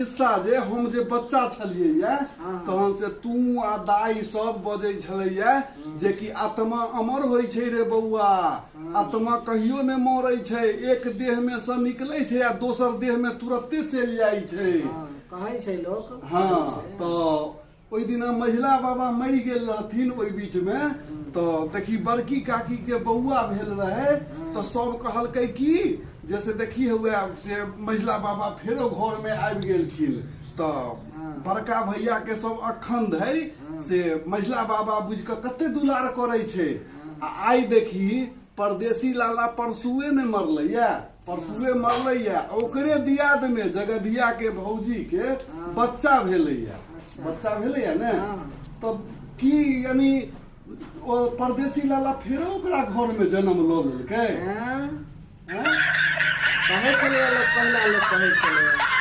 खिस्सा जे हम जे बच्चा छलियै ये तहन से तू आ दाई सब बजै छलैया जे कि आत्मा अमर होइ छै रे बौआ, आत्मा कहियो नहि मरै छै, एक देह में से निकलै छै आ दोसर देह में तुरते चलि जाइ छै। कहै छै लोक। हँ, तऽ ओहि दिना महिला बाबा मरि गेल रहथिन ओहि बीच में, तऽ देखी बड़की काकी के बौआ भेल रहे, तऽ सब कहलकै कि जैसे देखी हुए से महिला बाबा फेरो घर में आबि गेलखिन। तऽ बड़का भैया के सब अखन धरि से महिला बाबा बुझि कऽ कते दुलार करै छै। आ आइ देखी परदेसी लाला परसुए ने मरलैया, परसुए मरलैया, ओकरे दियाद में जगधिया के भौजी के बच्चा भेलैया। बच्चा भेलैया ने, तब की यानी ओ परदेसी लाला फेरो ओकरा घर में जन्म लऽ लेलकै। कहै छलैया लोक, पहिला लोक कहै छलैया।